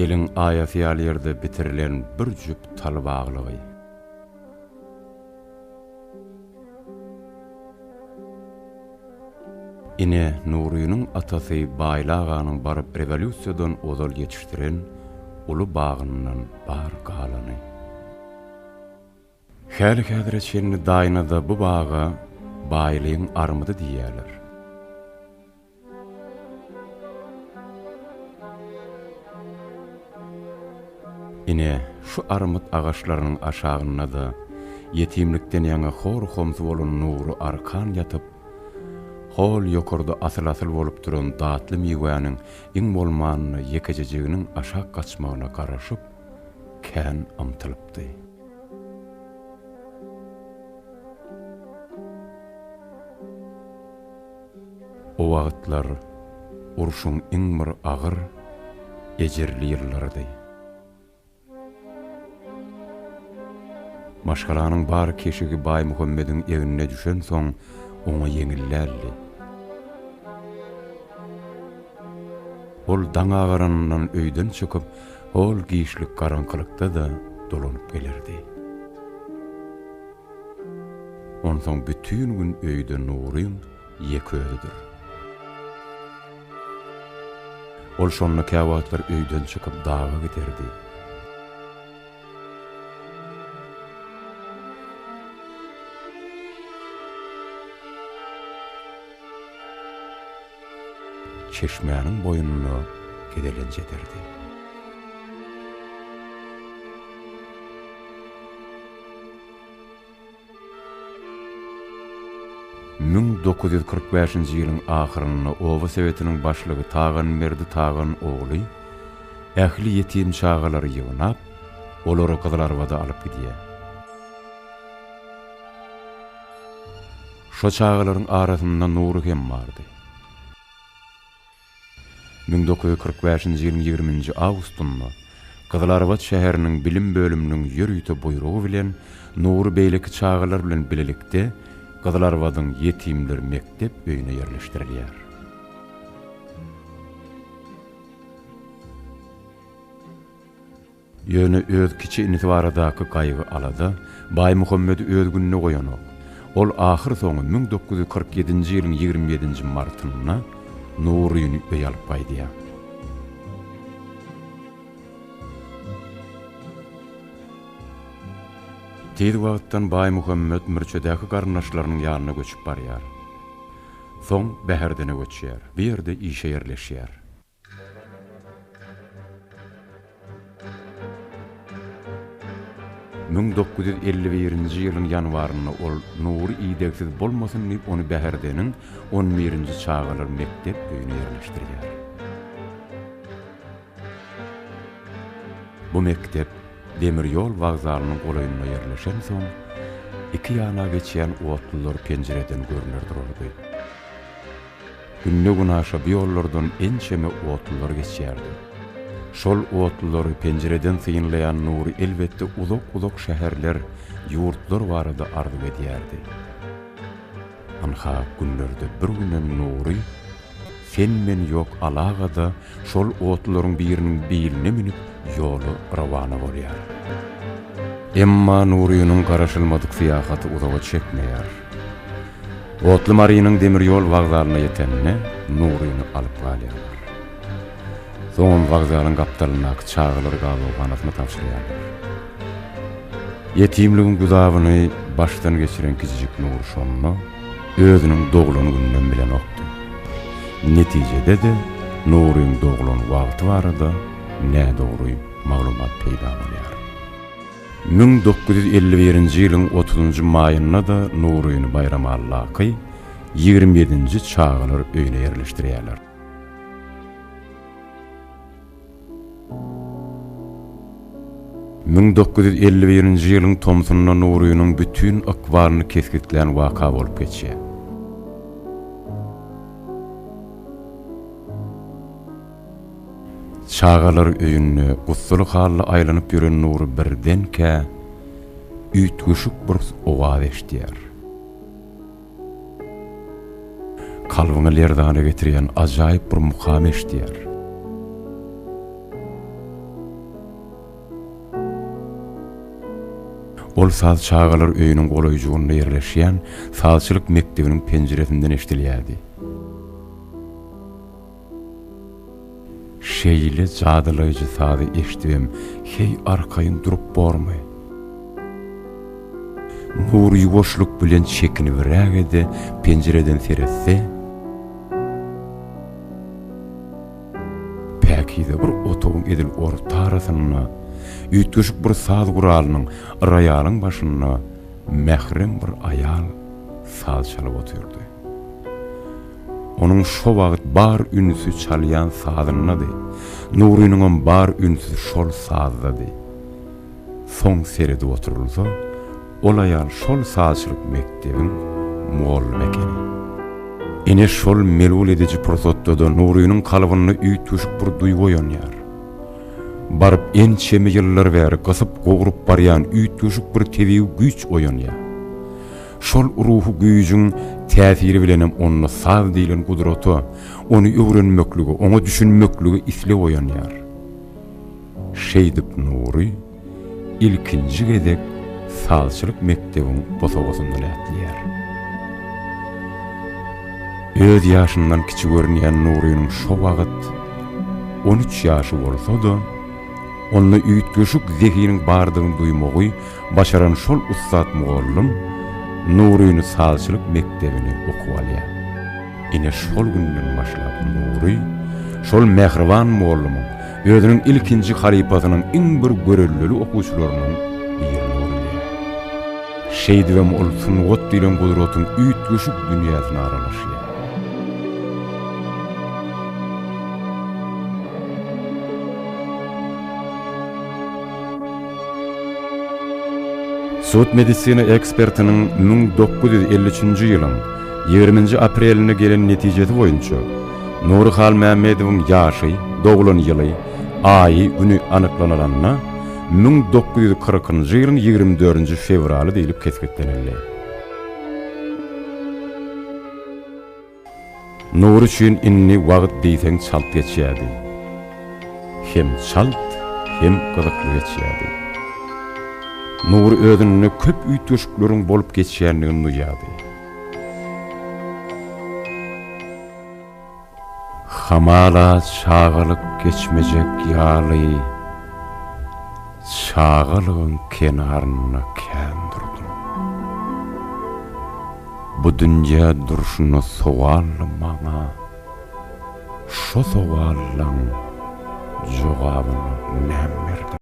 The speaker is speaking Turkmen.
Eliň aýasy ýaly ýerde bitirilen bir jüp tal baglygy. Ine, Nurynyň atasy Baýly aganyň baryp rewolýusiýadan ozal ýetişdiren uly bagyndan bar galany. Häli-häzire çenli Daýnada bu baga Baýlyň armydy diýýärler. Ine, şu armyt agaçlarynyň aşagynda-da ýetimlikden ýaňa hor-homsy bolan Nury arkan ýatyp, hol ýokarda asyl-asyl bolup duran datly miwäniň iň bolmanda ýekejejiginiň aşak gaçmagyna garaşyp, kän ymtylypdy. O wagtlar urşuň iň bir agyr, ejirli ýyllarydy. Maşgalanyň bar keşigi Baýmuhammediň egnine düşensoň, oňa ýeňil däldi. Ol daň agaranyndan öýden çykyp, hol giçlik garaňkylykda-da dolanyp gelerdi. Onsoň bütin gün öýde Nuryň ýeke özüdir. Ol şonda käwagtlar öýden çykyp daga giderdi. Çeşmäniň boýunda gezelenç ederdi. 1945-nji ýylyň ahyrynda oba sowetiniň başlygy Taganberdi Tagan ogly ähli ýetim çagalary ýygnap, olary Gyzylarbada alyp gidýär. Şo çagalaryň arasynda Nury hem bardy. 1945-nji ýylyň ýigriminji awgustynda Gyzylarbat şäheriniň bilim bölüminiň ýörite buýrugy bilen Nury beýleki çagalar bilen bilelikde Gyzylarbadyň ýetimler mekdep öýüne ýerleşdirilýär. Ýöne öz kiçi inisi baradaky gaýgy-alada Baýmuhammedi öz gününe goýanok. Ol ahyrsoňy 1947-nji ýylyň 27-nji martynda Nuryny öýe alyp gaýdýar. Tiz wagtdan Baýmuhammet Mürçedäki garyndaşlarynyň ýanyna göçüp barýar. Soň Bäherdene göçýär. Bu ýerde işe ýerleşýär. 1951-nji ýylyň ýanwarynda ol Nury idegsiz bolmasyn diýip ony Bäherdeniň on birinji çagalar mekdep öýüne ýerleşdirýär. Bu mekdep demir ýol wokzalynyň golaýynda ýerleşensoň, iki ýana geçýän otlular penjireden görner durardy. Günde-günaşa bu ýollardan ençeme otlular geçýärdi. Şol otlulary penjireden synlaýan Nury elbetde uzak-uzak şäherler, ýurtlar barada arzuw edýärdi. Ynha, günlerde bir günem Nury sen-men ýok alagada şol otlularyň biriniň biline münüp ýola rowana bolýar. Emma Nurynyň garaşylmadyk syýahaty uzaga çekmeýär. Otly Marynyň demir ýol wokzalyna ýetende Nuryny alyp galýarlar. Soňam wokzalyň gapdalyndaky çagalar gabawhanasyna tabşyrýarlar. Ýetimligiň güzabyny başdan geçiren kiçijik Nury şonda özüniň doglan gününem bilenokdy. Netijede-de Nuryň doglan wagty barada nädogry maglumat peýda bolýar. 1951-nji ýylyň otuzynjy maýynda-da Nuryny Baýramalydaky 27-nji çagalar öýüne ýerleşdirýärler. 1951-nji ýylyň tomsunda Nurynyň bütin ykbalyny kesgitlän waka bolup geçýär. Çagalar öýünde gussaly halda aýlanyp ýören Nury birdenkä üýtgeşik bir owaz eşidýär. Kalbyňy lerzana getirýän ajaýyp bir mukam eşidýär. Ol saz çagalar öýüniň golaýjygynda ýerleşýän sazçylyk mekdebiniň penjiresinden eşidilýärdi. Şeýle jadylaýjy sazy eşidibem heý arkaýyn durup bormy? Nury ýuwaşlyk bilen çekinibräge-de penjireden seretse, päkize bir otagyň edil orta arasynda üýtgeşik bir saz guralynyň roýalyň başynda mährem bir aýal saz çalyp otyrdy. Onuň şo wagt bar ünsi çalýan sazyndady. Nurynyňam bar ünsi şol sazdady. Soň seredip oturylsa, ol aýal şol sazçylyk mekdebiň mugallymy ekeni. Ine şol melul ediji pursatda-da Nurynyň kalbynda üýtgeşik bir duýgy oýanýar. Baryp ençeme ýyllar bäri gysyp-gowrup barýan üýtgeşik bir tebigy güýç oýanýar. Şol ruhy güýjüň täsiri bilenem onda saz diýlen gudrata, ony öwrenmeklige, oňa düşünmeklige isleg oýanýar. Şeýdip Nury ilkinji gezek sazçylyk mekdebiň bosagasyndan ätleýär. Öz ýaşyndan kiçi görünýän Nurynyň şo wagt 13 ýaşy bolsa-da, onda üýtgeşik zehiniň bardygyny duýmagy başaran şol ussat mugallym Nuryny sazçylyk mekdebine okuwa alýar. Ine şol günden başlap Nury şol mähriban mugallymyň, özüniň ilkinji halypasynyň iň bir görelleli okuwçylarynyň birine öwrülýär. Şeýdibem ol sungat diýlen gudratyň üýtgeşik dünýäsine aralaşýar. Sud-medisina ekspertiniň 1953-nji ýylyň ýigriminji aprelinde gelen netijesi boýunça, Nury Halmämmedowyň ýaşy, doglan ýyly, aýy, güni anyklanylanda, 1940-njy ýylyň ýigrimi dördünji fewraly diýlip kesgitlenildi. Nury üçin indi wagt diýseň çalt geçýärdi. Hem çalt, hem gyzykly geçýärdi. Nury özünde köp üýtgeşikleriň bolup geçýändigini duýýardy. Hamala çagalyk geçmejek ýaly, çagalygyň kenarynda kän durdum. Bu dünýä durşuna sowally maňa, şo sowallaň jogabyny näm berdiň?